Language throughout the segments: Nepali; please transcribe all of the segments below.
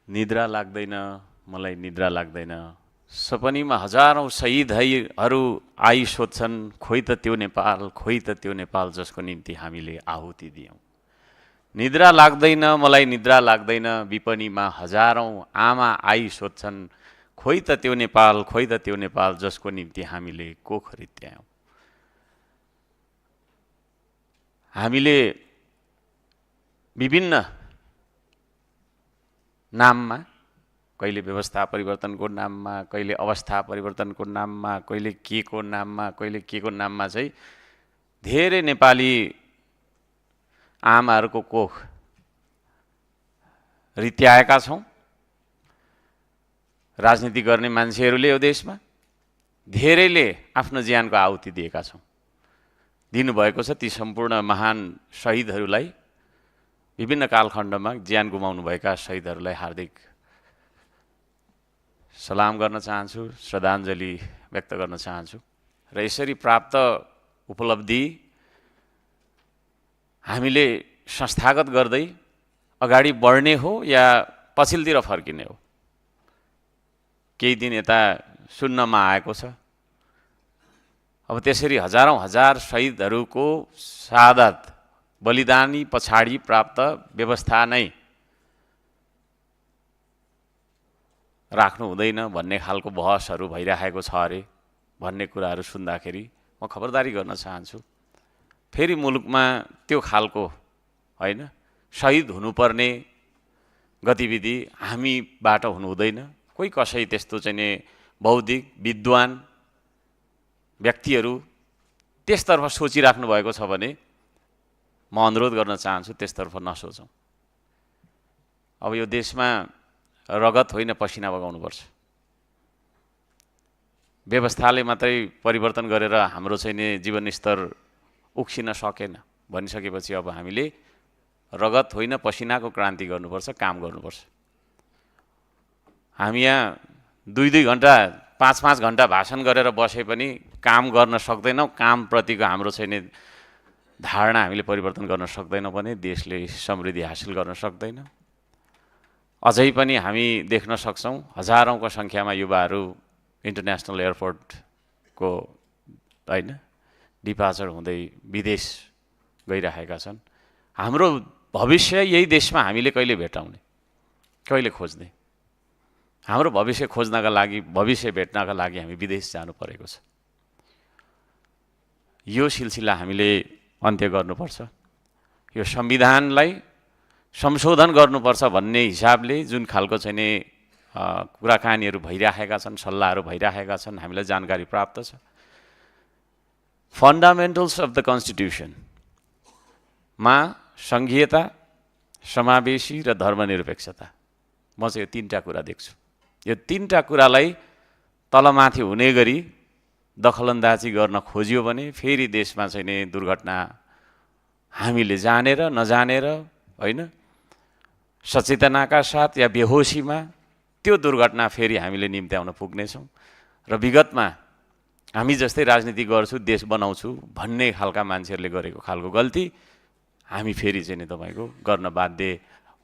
निद्रा लाग्दैन मलाई निद्रा लाग्दैन सपनीमा हजारौं शहीदहरू आई सोध्छन् खोइ त त्यो नेपाल खोइ त त्यो नेपाल जसको निम्ति हामीले आहुति दियौं निद्रा लाग्दैन मलाई निद्रा लाग्दैन विपनीमा हजारौं आमा आई सोध्छन् खोइ त त्यो नेपाल खोइ त त्यो नेपाल जसको निम्ति हामीले कोख रित्यायौं हामीले विभिन्न नाममा कहिले व्यवस्था परिवर्तनको नाममा कहिले अवस्था परिवर्तनको नाममा कहिले के को नाममा कहिले के को नाममा चाहिँ धेरै नेपाली आमाहरूको कोख रित्याएका छौं राजनीति गर्ने मान्छेहरूले यो देशमा धेरैले आफ्नो ज्यानको आहुति दिएका छौं दिनुभएको छ ती सम्पूर्ण महान शहीदहरूलाई विभिन्न कालखण्डमा ज्यान गुमाउनुभएका शहीदहरूलाई हार्दिक सलाम गर्न चाहन्छु श्रद्धाञ्जली व्यक्त गर्न चाहन्छु र यसरी प्राप्त उपलब्धि हामीले संस्थागत गर्दै अगाडि बढ्ने हो या पछिल्तिर फर्किने हो केही दिन यता सुन्नमा आएको छ अब त्यसरी हजारौं हजार शहीदहरूको शहादत बलिदानी पछाडि प्राप्त व्यवस्था नै राख्नु हुँदैन भन्ने खालको बहसहरू भइरहेको छ अरे भन्ने कुराहरू सुन्दाखेरि म खबरदारी गर्न चाहन्छु फेरि मुलुकमा त्यो खालको हैन शहीद हुनुपर्ने गतिविधि हामीबाट हुनु हुँदैन कोही कसै त्यस्तो चाहिँ नि बौद्धिक विद्वान व्यक्तिहरू त्यसतर्फ सोचिराख्नु भएको छ भने म अनुरोध गर्न चाहन्छु त्यसतर्फ नसोचौं अब यो देशमा रगत होइन पसिना बगाउनुपर्छ व्यवस्थाले मात्रै परिवर्तन गरेर हाम्रो चाहिँ नि जीवन स्तर उक्सिन सकेन भनिसकेपछि अब हामीले रगत होइन पसिनाको क्रान्ति गर्नुपर्छ काम गर्नुपर्छ हामी यहाँ 2-2 घण्टा 5-5 घण्टा भाषण गरेर बसे पनि काम गर्न सक्दैनौं काम प्रतिको हाम्रो चाहिँ नि धारणा हामीले परिवर्तन गर्न सक्दैनौं भने देशले समृद्धि हासिल गर्न सक्दैन अझै पनि हामी देख्न सक्छौं हजारौंको संख्यामा युवाहरू इन्टरनेशनल एयरपोर्टको हैन डिपार्चर हुँदै विदेश गइरहेका छन् हाम्रो भविष्य यही देशमा हामीले कहिले भेटाउने कहिले खोज्ने हाम्रो भविष्य खोज्नका लागि भविष्य भेट्नका लागि हामी विदेश जानु परेको छ यो सिलसिला हामीले अन्त्य गर्नुपर्छ यो संविधानलाई संशोधन गर्नुपर्छ भन्ने हिसाबले जुन खालको चाहिँ नि कुराकानीहरू भइरहेका छन् सल्लाहहरू भइरहेका छन् हामीलाई जानकारी प्राप्त छ फन्डामेन्टल्स अफ द कन्स्टिट्युसन मा संघीयता समावेशी र धर्मनिरपेक्षता म चाहिँ यो तीनटा कुरा देख्छु यो तीनटा कुरालाई तलमाथि हुने गरी दखलन्दाजी गर्न खोजियो भने फेरि देशमा चाहिँ नि दुर्घटना हामीले जानेर नजानेर हैन सचेतनाका साथ या बेहोसीमा त्यो दुर्घटना फेरि हामीले निम्त्याउन पुग्नेछौं र विगतमा हामी जस्तै राजनीति गर्छु देश बनाउँछु भन्ने खालका मान्छेहरूले गरेको खालको गल्ती हामी फेरि चाहिँ नि तपाईको गर्न बाध्य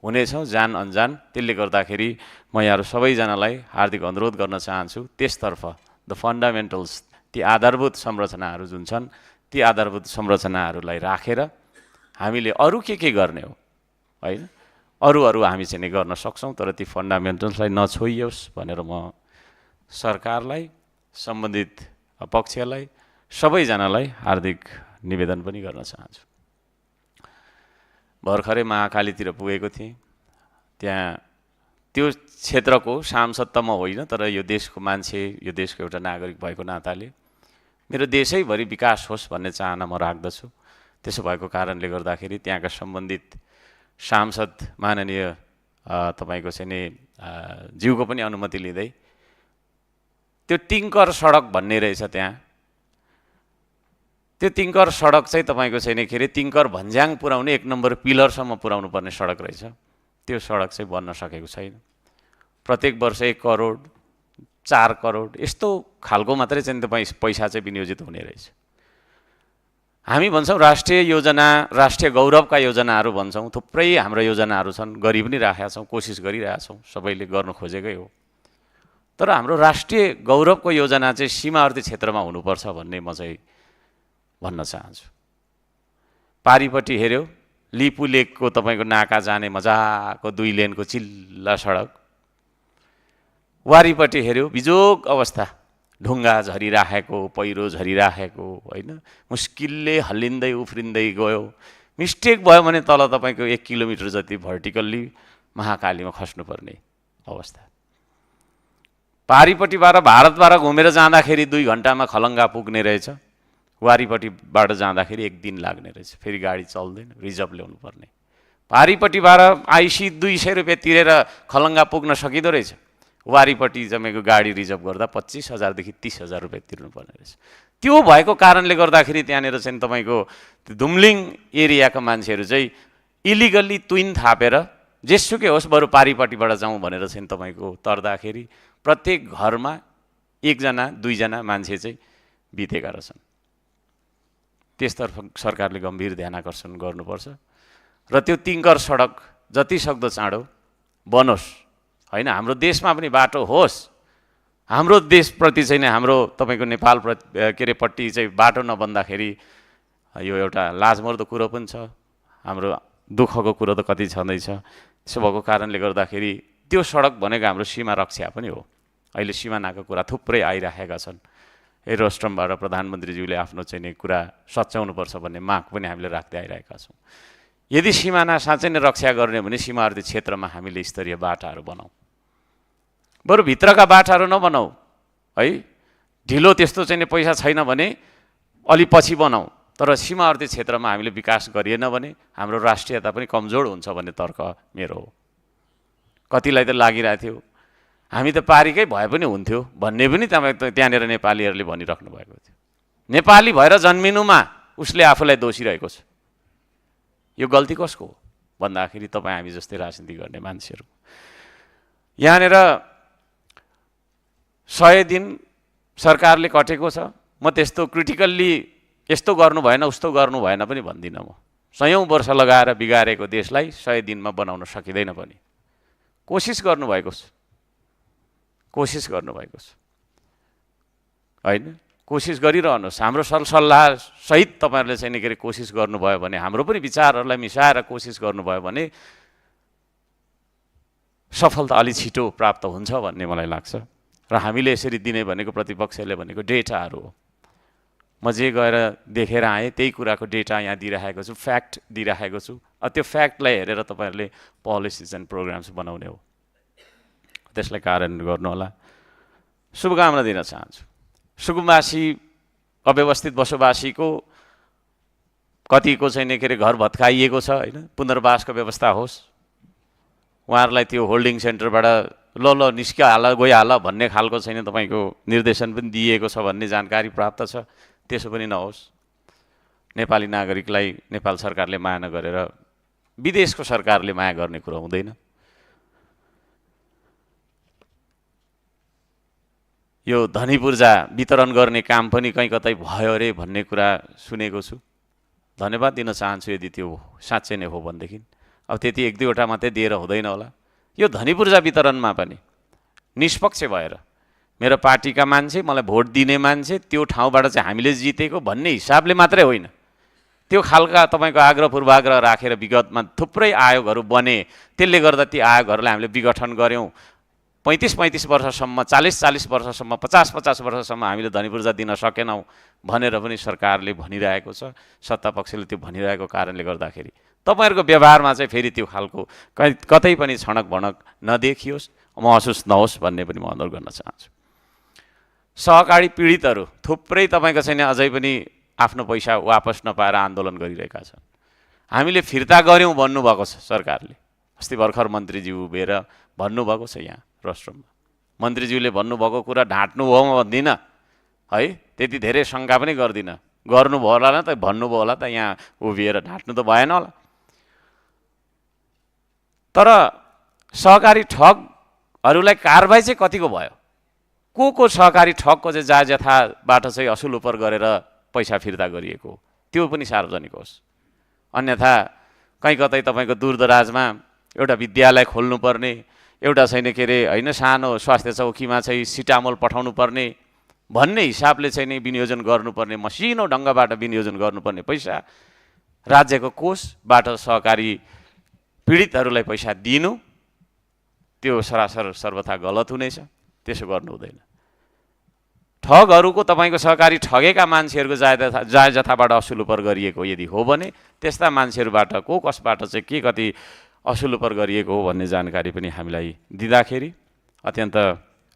हुनेछौं जान अनजान त्यसले गर्दाखेरि म यहाँहरु सबैजनालाई हार्दिक अनुरोध गर्न चाहन्छु त्यसतर्फ द फन्डामेन्टल्स ती आधारभूत संरचनाहरू जुन छन् ती आधारभूत संरचनाहरूलाई राखेर हामीले अरु के गर्ने हो हैन अरु हामी चाहिँ नि गर्न सक्छौं तर ती फन्डामेन्टल्सलाई नछोइयोस् भनेर म सरकारलाई सम्बन्धित पक्षलाई सबैजनालाई हार्दिक निवेदन पनि गर्न चाहन्छु भर्खरै महाकालीतिर पुगेको थिएँ त्यहाँ त्यो क्षेत्रको सांसद त म होइन तर यो देशको मान्छे यो देशको एउटा नागरिक भएको नाताले मेरो देशैभरि विकास होस् भन्ने चाहना म राख्दछु त्यसो भएको कारणले गर्दाखेरि त्यहाँका सम्बन्धित सांसद माननीय तपाईको चाहिँ नि ज्यूको पनि अनुमति लिँदै त्यो टिङ्कर सडक भन्ने रहेछ त्यहाँ त्यो टिङ्कर सडक चाहिँ तपाईको चाहिँ नि खेरि टिङ्कर भन्ज्याङ पुर्याउने 1 नम्बर पिलरसम्म पुर्याउनु पर्ने सडक रहेछ त्यो सडक चाहिँ बन्न सकेको छैन प्रत्येक वर्ष 1 करोड 4 करोड यस्तो खालको मात्रै चाहिँ तपाईँ पैसा चाहिँ विनियोजित हुने रहेछ हामी भन्छौँ राष्ट्रिय योजना, राष्ट्रिय गौरवका योजनाहरू भन्छौँ, थुप्रै हाम्रो योजनाहरू छन्, गरि पनि राखेका छौँ, कोसिस गरिरहेका छौँ, सबैले गर्नु खोजेकै हो। तर हाम्रो राष्ट्रिय गौरवको योजना चाहिँ सीमावर्ती क्षेत्रमा हुनुपर्छ भन्ने म चाहिँ भन्न चाहन्छु। पारिपट्टि हेऱ्यो, लिपु लेकको तपाईँको नाका जाने मजाको 2 लेनको चिल्ला सडक, वारिपट्टि हेऱ्यो बिजोग अवस्था, ढुङ्गा झरिराखेको, पहिरो झरिराखेको, होइन, मुस्किलले हल्लिँदै उफ्रिँदै गयो। मिस्टेक भयो भने तल तपाईँको 1 किलोमिटर जति भर्टिकल्ली महाकालीमा खस्नुपर्ने अवस्था। पारिपट्टिबाट भारतबाट घुमेर जाँदाखेरि 2 घन्टामा खलङ्गा पुग्ने रहेछ, वारिपट्टिबाट जाँदाखेरि 1 दिन लाग्ने रहेछ, फेरि गाडी चल्दैन, रिजर्भ ल्याउनु पर्ने। पारिपट्टिबाट आइसी 200 रुपियाँ तिरेर खलङ्गा पुग्न सकिँदो रहेछ, वारिपट्टि तपाईँको गाडी रिजर्भ गर्दा 25,000 देखि 30,000 रुपियाँ तिर्नुपर्ने रहेछ। त्यो भएको कारणले गर्दाखेरि त्यहाँनिर चाहिँ तपाईँको दुम्लिङ एरियाका मान्छेहरू चाहिँ इलिगल्ली तुइन थापेर जेसुकै होस् बरु पारिपट्टिबाट जाउँ भनेर चाहिँ तपाईँको तर्दाखेरि प्रत्येक घरमा 1 जना 2 जना मान्छे चाहिँ बितेका रहेछन्। त्यसतर्फ सरकारले गम्भीर ध्यान आकर्षण गर्नुपर्छ र त्यो तिङ्कर सडक जति सक्दो चाँडो बनोस्, होइन, हाम्रो देशमा पनि बाटो होस्। हाम्रो देशप्रति चाहिँ हाम्रो तपाईँको नेपाल के अरे पट्टि चाहिँ बाटो नबन्दाखेरि यो एउटा लाजमर्दो कुरो पनि छ, हाम्रो दुःखको कुरो त कति छँदैछ। त्यसो भएको कारणले गर्दाखेरि त्यो सडक भनेको हाम्रो सीमा रक्षा पनि हो। अहिले सिमानाको कुरा थुप्रै आइराखेका छन्। एरोस्ट्रमबाट प्रधानमन्त्रीज्यूले आफ्नो चाहिँ कुरा सच्याउनुपर्छ भन्ने माग पनि हामीले राख्दै आइरहेका छौँ। यदि सिमाना साँच्चै नै रक्षा गर्ने भने सीमावर्ती क्षेत्रमा हामीले स्तरीय बाटाहरू बनाऊ, बरु भित्रका बाटाहरू नबनाऊ, है, ढिलो त्यस्तो चाहिँ पैसा छैन भने अलि पछि बनाऊ, तर सीमावर्ती क्षेत्रमा हामीले विकास गरिएन भने हाम्रो राष्ट्रियता पनि कमजोर हुन्छ भन्ने तर्क मेरो हो। कतिलाई त लागिरहेको थियो हामी त पारिकै भए पनि हुन्थ्यो भन्ने पनि त्यहाँनिर नेपालीहरूले भनिराख्नु भएको थियो। नेपाली भएर जन्मिनुमा उसले आफूलाई दोषिरहेको छ। यो गल्ती कसको हो भन्दाखेरि तपाईँ हामी जस्तै राजनीति गर्ने मान्छेहरू। यहाँनिर 100 दिन सरकारले कटेको छ। म त्यस्तो क्रिटिकल्ली यस्तो गर्नु भएन उस्तो गर्नु भएन पनि भन्दिनँ। म 100औं वर्ष लगाएर बिगारेको देशलाई 100 दिनमा बनाउन सकिँदैन पनि। कोसिस गर्नुभएको छ, कोसिस गर्नुभएको छ, होइन, कोसिस गरिरहनुहोस्। हाम्रो सरसल्लाह सहित तपाईँहरूले चाहिँ के अरे कोसिस गर्नुभयो भने, हाम्रो पनि विचारहरूलाई मिसाएर कोसिस गर्नुभयो भने सफलता अलि छिटो प्राप्त हुन्छ भन्ने मलाई लाग्छ। र हामीले यसरी दिने भनेको प्रतिपक्षले भनेको डेटाहरू हो। म जे गएर देखेर आएँ त्यही कुराको डेटा यहाँ दिइराखेको छु, फ्याक्ट दिइराखेको छु। त्यो फ्याक्टलाई हेरेर तपाईँहरूले पोलिसिज एन्ड प्रोग्राम्स बनाउने हो, त्यसलाई कार्यान्वयन गर्नु होला। शुभकामना दिन चाहन्छु। सुकुम्बासी अव्यवस्थित बसोबासीको कतिको चाहिँ के अरे घर भत्काइएको छ, होइन, पुनर्वासको व्यवस्था होस्। उहाँहरूलाई त्यो होल्डिङ सेन्टरबाट ल निस्किहाल गइहाल भन्ने खालको छैन, तपाईँको निर्देशन पनि दिएको छ भन्ने जानकारी प्राप्त छ। त्यसो पनि नहोस्। नेपाली नागरिकलाई नेपाल सरकारले माया नगरेर विदेशको सरकारले माया गर्ने कुरो हुँदैन। यो धनी पूर्जा वितरण गर्ने काम पनि कहीँ कतै भयो अरे भन्ने कुरा सुनेको छु। धन्यवाद दिन चाहन्छु यदि त्यो साँच्चै नै हो भनेदेखि। अब त्यति 1-2वटा मात्रै दिएर हुँदैन होला। यो धनी पूर्जा वितरणमा पनि निष्पक्ष भएर मेरो पार्टीका मान्छे, मलाई भोट दिने मान्छे, त्यो ठाउँबाट चाहिँ हामीले जितेको भन्ने हिसाबले मात्रै होइन। त्यो खालका तपाईँको आग्रह पूर्वाग्रह राखेर विगतमा थुप्रै आयोगहरू बने। त्यसले गर्दा ती आयोगहरूलाई हामीले विघटन गऱ्यौँ। 35-35 वर्षसम्म, 40-40 वर्षसम्म, 50-50 वर्षसम्म हामीले धनी पूर्जा दिन सकेनौँ भनेर पनि सरकारले भनिरहेको छ। सत्तापक्षले त्यो भनिरहेको कारणले गर्दाखेरि तपाईँहरूको व्यवहारमा चाहिँ फेरि त्यो खालको कतै पनि छनक भनक नदेखियोस्, महसुस नहोस् भन्ने पनि म अनुरोध गर्न चाहन्छु। सहकारी पीडितहरू थुप्रै तपाईँको छैन अझै पनि आफ्नो पैसा वापस नपाएर आन्दोलन गरिरहेका छन्। हामीले फिर्ता गऱ्यौँ भन्नुभएको छ सरकारले। अस्ति भर्खर मन्त्रीज्यू उभिएर भन्नुभएको छ यहाँ रोस्ट्रममा। मन्त्रीज्यूले भन्नुभएको कुरा ढाँट्नु भयो म भन्दिनँ है, त्यति धेरै शङ्का पनि गर्दिनँ। गर्नुभयो होला न त, भन्नुभयो होला त, यहाँ उभिएर ढाँट्नु त भएन होला। तर सहकारी ठगहरूलाई कारबाही चाहिँ कतिको भयो? को सहकारी ठगको चाहिँ जायज यथाबाट चाहिँ असुल उपर गरेर पैसा फिर्ता गरिएको? त्यो पनि सार्वजनिक होस्। अन्यथा कहीँ कतै तपाईँको दूरदराजमा एउटा विद्यालय खोल्नुपर्ने, एउटा छैन के अरे होइन सानो स्वास्थ्य चौकीमा चाहिँ सिटामोल पठाउनु पर्ने भन्ने हिसाबले चाहिँ नि विनियोजन गर्नुपर्ने, मसिनो ढङ्गबाट विनियोजन गर्नुपर्ने पैसा राज्यको कोषबाट सहकारी पीडितहरूलाई पैसा दिनु, त्यो सरासर सर्वथा गलत हुनेछ। त्यसो गर्नु हुँदैन। ठगहरूको तपाईँको सहकारी ठगेका मान्छेहरूको जाय जथाबाट असुलुपर गरिएको यदि हो भने त्यस्ता मान्छेहरूबाट को कसबाट चाहिँ के कति असुलुपर गरिएको हो भन्ने जानकारी पनि हामीलाई दिँदाखेरि अत्यन्त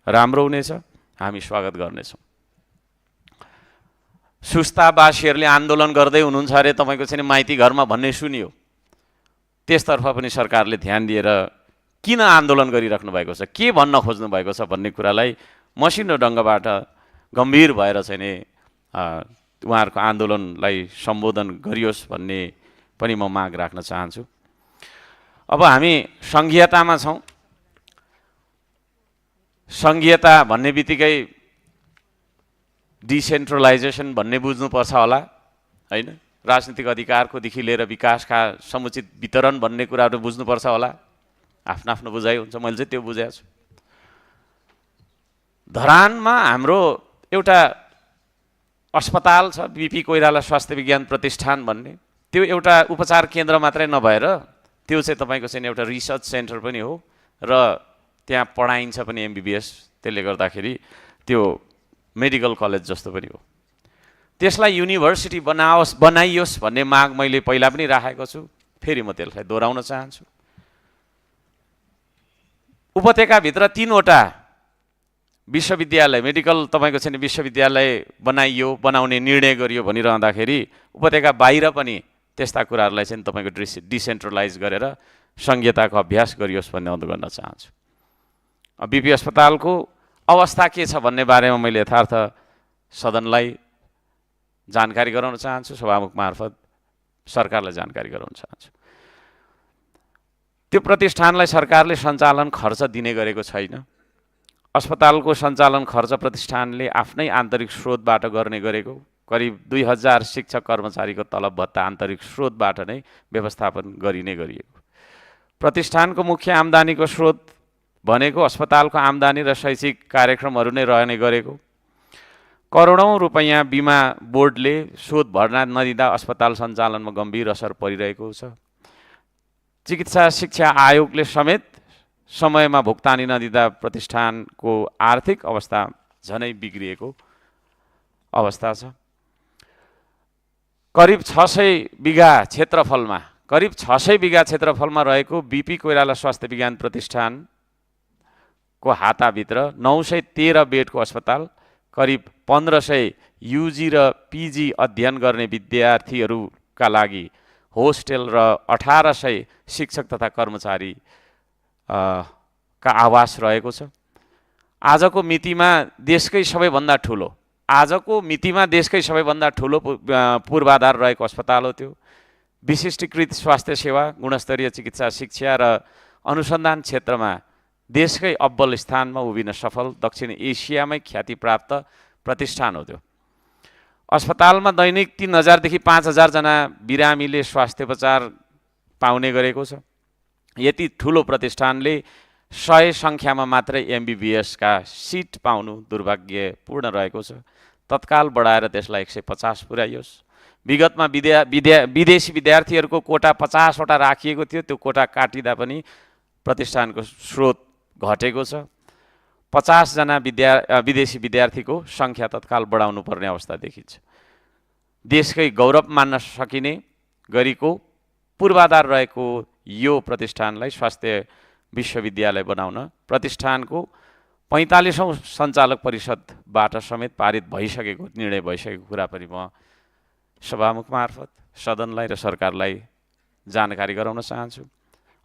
राम्रो हुनेछ, हामी स्वागत गर्नेछौँ। सुस्तावासीहरूले आन्दोलन गर्दै हुनुहुन्छ अरे तपाईँको चाहिँ माइती घरमा भन्ने सुनियो, त्यसतर्फ पनि सरकारले ध्यान दिएर किन आन्दोलन गरिराख्नु भएको छ, के भन्न खोज्नु भएको छ भन्ने कुरालाई मसिनो ढङ्गबाट गम्भीर भएर चाहिँ नि उहाँहरूको आन्दोलनलाई सम्बोधन गरियोस् भन्ने पनि म माग राख्न चाहन्छु। अब हामी सङ्घीयतामा छौँ। सङ्घीयता भन्ने बित्तिकै डिसेन्ट्रलाइजेसन भन्ने बुझ्नुपर्छ होला होइन, राजनीतिक अधिकारकोदेखि लिएर विकासका समुचित वितरण भन्ने कुराहरू बुझ्नुपर्छ होला। आफ्नो आफ्नो बुझाइ हुन्छ, मैले चाहिँ त्यो बुझाएको छु। धरानमा हाम्रो एउटा अस्पताल छ, बिपी कोइराला स्वास्थ्य विज्ञान प्रतिष्ठान भन्ने, त्यो एउटा उपचार केन्द्र मात्रै नभएर त्यो चाहिँ तपाईँको चाहिँ एउटा रिसर्च सेन्टर पनि हो र त्यहाँ पढाइन्छ पनि एमबिबिएस। त्यसले गर्दाखेरि त्यो मेडिकल कलेज जस्तो पनि हो। त्यसलाई युनिभर्सिटी बनाइयोस् भन्ने माग मैले पहिला पनि राखेको छु, फेरि म त्यसलाई दोहोऱ्याउन चाहन्छु। उपत्यकाभित्र 3वटा विश्वविद्यालय, मेडिकल तपाईँको चाहिँ विश्वविद्यालय बनाउने निर्णय गरियो भनिरहँदाखेरि उपत्यका बाहिर पनि त्यस्ता कुराहरूलाई चाहिँ तपाईँको डिसेन्ट्रलाइज गरेर सङ्घीयताको अभ्यास गरियोस् भन्ने अनुरोध गर्न चाहन्छु। बिपी अस्पतालको अवस्था के छ भन्ने बारेमा मैले यथार्थ सदनलाई जानकारी गराउन चाहन्छु, सभामुख मार्फत सरकारलाई जानकारी गराउन चाहन्छु। त्यो प्रतिष्ठानलाई सरकारले सञ्चालन खर्च दिने गरेको छैन। अस्पतालको सञ्चालन खर्च प्रतिष्ठानले आफ्नै आन्तरिक स्रोतबाट गर्ने गरेको, करिब 2000 शिक्षक कर्मचारीको तलब भत्ता आन्तरिक स्रोतबाट नै व्यवस्थापन गरिने गरिएको। प्रतिष्ठानको मुख्य आम्दानीको स्रोत भनेको अस्पतालको आम्दानी र शैक्षिक कार्यक्रमहरू नै रहने गरेको। करोडौँ रुपैयाँ बिमा बोर्डले शोध भर्ना नदिँदा अस्पताल सञ्चालनमा गम्भीर असर परिरहेको छ। चिकित्सा शिक्षा आयोगले समेत समयमा भुक्तानी नदिँदा प्रतिष्ठानको आर्थिक अवस्था झनै बिग्रिएको अवस्था छ। करिब 600 बिघा क्षेत्रफलमा रहेको बिपी कोइराला स्वास्थ्य विज्ञान प्रतिष्ठानको हाताभित्र 913 बेडको अस्पताल, करिब 1500 युजी र पिजी अध्ययन गर्ने विद्यार्थीहरूका लागि होस्टेल र 1800 शिक्षक तथा कर्मचारी का आवास रहेको छ। आजको मितिमा देशकै सबैभन्दा ठुलो पूर्वाधार रहेको अस्पताल हो त्यो। विशिष्टीकृत स्वास्थ्य सेवा, गुणस्तरीय चिकित्सा शिक्षा र अनुसन्धान क्षेत्रमा देशकै अव्वल स्थानमा उभिन सफल दक्षिण एसियामै ख्याति प्राप्त प्रतिष्ठान हो त्यो। अस्पतालमा दैनिक 3000 देखि 5000 जना बिरामीले स्वास्थ्योपचार पाउने गरेको छ। यति ठुलो प्रतिष्ठानले 100 सङ्ख्यामा मात्रै एमबिबिएसका सिट पाउनु दुर्भाग्यपूर्ण रहेको छ। तत्काल बढाएर त्यसलाई 150 पुर्याइयोस्। विगतमा विदेशी विद्यार्थीहरूको कोटा 50 वटा राखिएको थियो, त्यो कोटा काटिँदा पनि प्रतिष्ठानको स्रोत घटेको छ। 50 जना विदेशी विद्यार्थीको सङ्ख्या तत्काल बढाउनु पर्ने अवस्था देखिन्छ। देशकै गौरव मान्न सकिने गरीको पूर्वाधार रहेको यो प्रतिष्ठानलाई स्वास्थ्य विश्वविद्यालय बनाउन प्रतिष्ठानको 45औं सञ्चालक परिषदबाट समेत पारित भइसकेको निर्णय भइसकेको कुरा पनि म सभामुख मार्फत सदनलाई र सरकारलाई जानकारी गराउन चाहन्छु।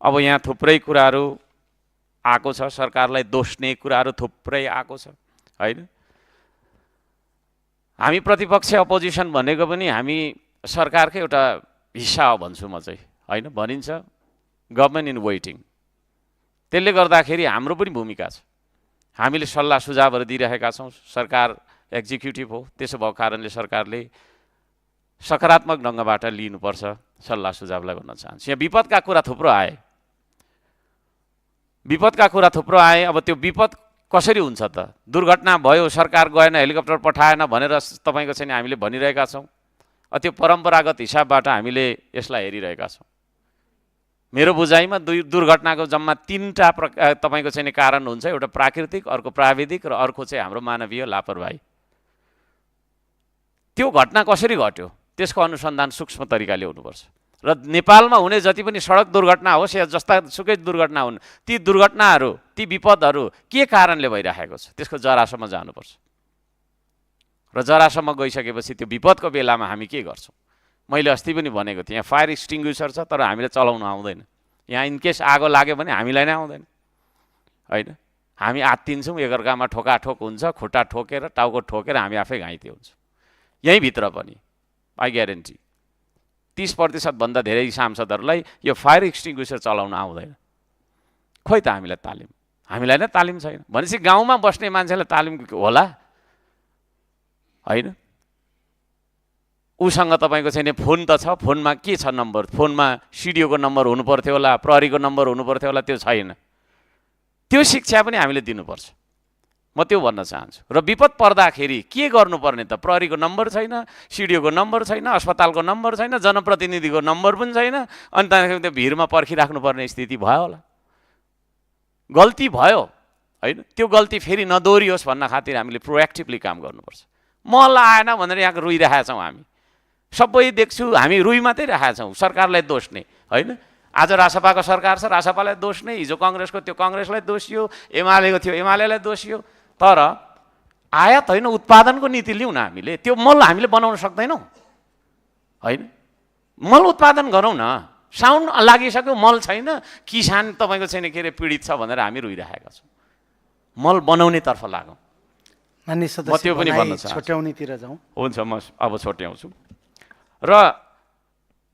अब यहाँ थुप्रै कुराहरू आएको छ, सरकारलाई दोष्ने कुराहरू थुप्रै आएको छ होइन। हामी प्रतिपक्ष अपोजिसन भनेको पनि हामी सरकारकै एउटा हिस्सा हो भन्छु म चाहिँ होइन। भनिन्छ गभर्नमेन्ट इन वेटिङ, त्यसले गर्दाखेरि हाम्रो पनि भूमिका छ। हामीले सल्लाह सुझावहरू दिइरहेका छौँ, सरकार एक्जिक्युटिभ हो, त्यसो भएको कारणले सरकारले सकारात्मक ढङ्गबाट लिनुपर्छ सल्लाह सुझावलाई भन्न चाहन्छु। यहाँ विपदका कुरा थुप्रो आए, अब त्यो विपद कसरी हुन्छ त? दुर्घटना भयो, सरकार गएन, हेलिकप्टर पठाएन भनेर तपाईँको चाहिँ हामीले भनिरहेका छौँ। त्यो परम्परागत हिसाबबाट हामीले यसलाई हेरिरहेका छौँ। मेरो बुझाइमा दुर्घटनाको जम्मा 3टा तपाईँको चाहिँ कारण हुन्छ। एउटा प्राकृतिक, अर्को प्राविधिक र अर्को चाहिँ हाम्रो मानवीय लापरवाही। त्यो घटना कसरी घट्यो त्यसको अनुसन्धान सूक्ष्म तरिकाले हुनुपर्छ। र नेपालमा हुने जति पनि सडक दुर्घटना होस् या जस्ता सुकै दुर्घटना हुन्, ती दुर्घटनाहरू, ती विपदहरू के कारणले भइरहेको छ त्यसको जरासम्म जानुपर्छ। र जरासम्म गइसकेपछि त्यो विपदको बेलामा हामी के गर्छौँ? मैले अस्ति पनि भनेको थिएँ, यहाँ फायर एक्सटिङ्ग्विसर छ तर हामीले चलाउन आउँदैन। यहाँ इनकेस आगो लाग्यो भने हामीलाई नै आउँदैन, होइन? हामी आत्तिन्छौँ, एकअर्कामा ठोकाठोक हुन्छ, खुट्टा ठोकेर, टाउको ठोकेर हामी आफै घाइते हुन्छौँ। यहीँभित्र पनि आई ग्यारेन्टी 30% भन्दा धेरै सांसदहरूलाई यो फायर एक्सटिङ्ग्विसर चलाउन आउँदैन। खोइ त हामीलाई नै तालिम छैन भनेपछि गाउँमा बस्ने मान्छेलाई तालिम होला, होइन? उसँग तपाईँको चाहिँ फोन त छ, फोनमा के छ नम्बर? फोनमा सिडिओको नम्बर हुनु पर्थ्यो होला, प्रहरीको नम्बर हुनु पर्थ्यो होला, त्यो छैन। त्यो शिक्षा पनि हामीले दिनुपर्छ, म त्यो भन्न चाहन्छु। र विपद पर्दाखेरि के गर्नुपर्ने त? प्रहरीको नम्बर छैन, सिडिओको नम्बर छैन, अस्पतालको नम्बर छैन, जनप्रतिनिधिको नम्बर पनि छैन, अनि त्यहाँदेखि त्यो भिडमा पर्खिराख्नुपर्ने स्थिति भयो होला। गल्ती भयो, होइन? त्यो गल्ती फेरि नदोहोरियोस् भन्न खातिर हामीले प्रोएक्टिभली काम गर्नुपर्छ। मल आएन भनेर यहाँ रोइरहेका छौँ हामी, सबै देख्छु, हामी रुई मात्रै राखेका छौँ, सरकारलाई दोष नै, होइन? आज रासपाको सरकार छ, रासपालाई दोष नै, हिजो कङ्ग्रेसको त्यो कङ्ग्रेसलाई दोषियो, एमालेको थियो एमालेलाई दोषियो। तर आयात होइन, उत्पादनको नीति लिउँ न हामीले। त्यो मल हामीले बनाउन सक्दैनौँ, होइन? मल उत्पादन गरौँ न। साउन लागिसक्यो, मल छैन, किसान तपाईँको छैन के अरे पीडित छ भनेर हामी रोइरहेका छौँ। मल बनाउनेतर्फ लागौँ। मान्य म त्यो पनि भन्न चाहन्छु। छोट्याउनेतिर जाउँ। हुन्छ, म अब छोट्याउँछु। र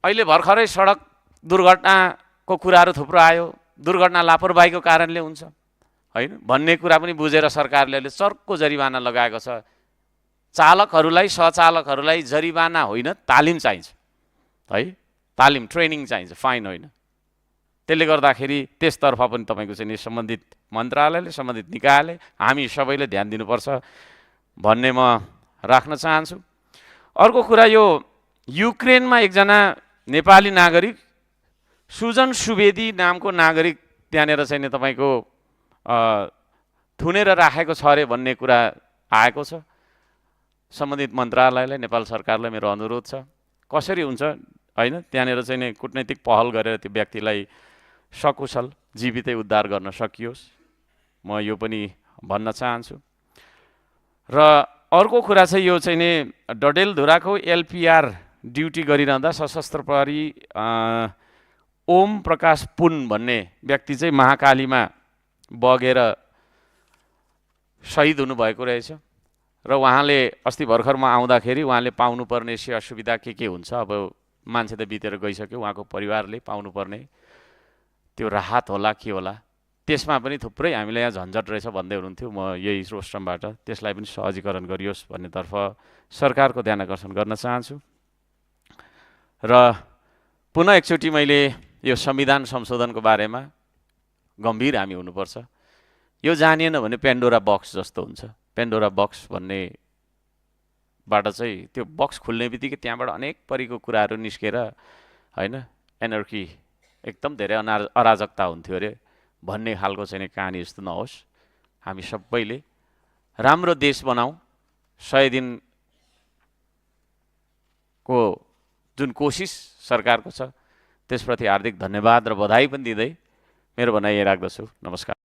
अहिले भर्खरै सडक दुर्घटनाको कुराहरू थुप्रो आयो। दुर्घटना लापरवाहीको कारणले हुन्छ, होइन भन्ने कुरा पनि बुझेर सरकारले चर्को जरिवाना लगाएको छ। चालकहरूलाई, सहचालकहरूलाई जरिवाना होइन, तालिम चाहिन्छ, है? तालिम, ट्रेनिङ चाहिन्छ, फाइन होइन। त्यसले गर्दाखेरि त्यसतर्फ पनि तपाईँको चाहिँ सम्बन्धित मन्त्रालयले, सम्बन्धित निकायले, हामी सबैले ध्यान दिनुपर्छ भन्ने म राख्न चाहन्छु। अर्को कुरा, यो युक्रेनमा एकजना नेपाली नागरिक सुजन सुवेदी नामको नागरिक त्यहाँनिर चाहिँ तपाईँको थुनेर राखेको छ अरे भन्ने कुरा आएको छ। सम्बन्धित मन्त्रालयलाई, नेपाल सरकारलाई मेरो अनुरोध छ, कसरी हुन्छ, होइन? त्यहाँनिर चाहिँ कुटनैतिक पहल गरेर त्यो व्यक्तिलाई सकुशल जीवितै उद्धार गर्न सकियोस्, म यो पनि भन्न चाहन्छु। र अर्को कुरा चाहिँ यो चाहिँ नि डडेलधुराको एलपिआर ड्युटी गरिरहँदा सशस्त्र प्रहरी ओम प्रकाश पुन भन्ने व्यक्ति चाहिँ महाकालीमा बगेर शहीद हुनुभएको रहेछ। र उहाँले अस्ति भर्खरमा आउँदाखेरि उहाँले पाउनुपर्ने असुविधा के हुन्छ, अब मान्छे त बितेर गइसक्यो, उहाँको परिवारले पाउनुपर्ने त्यो राहत होला के होला, त्यसमा पनि थुप्रै हामीलाई यहाँ झन्झट रहेछ भन्दै हुनुहुन्थ्यो। म यही रोस्टमबाट त्यसलाई पनि सहजीकरण गरियोस् भन्नेतर्फ सरकारको ध्यान आकर्षण गर्न चाहन्छु। र पुनः एकचोटि मैले यो संविधान संशोधनको बारेमा गम्भीर हामी हुनुपर्छ। यो जानिएन भने पेन्डोरा बक्स जस्तो हुन्छ। पेन्डोरा बक्स भन्ने बाट चाहिँ त्यो बक्स खुल्ने बित्तिकै त्यहाँबाट अनेक परीको कुराहरू निस्केर, होइन, एनर्की, एकदम धेरै अराजकता हुन्थ्यो अरे भन्ने खालको चाहिँ कहानी जस्तो नहोस्। हामी सबैले राम्रो देश बनाऊ। 100 दिनको जुन कोसिस सरकारको छ त्यसप्रति हार्दिक धन्यवाद र बधाई पनि दिँदै मेरो भनाइ यही राख्दछु। नमस्कार।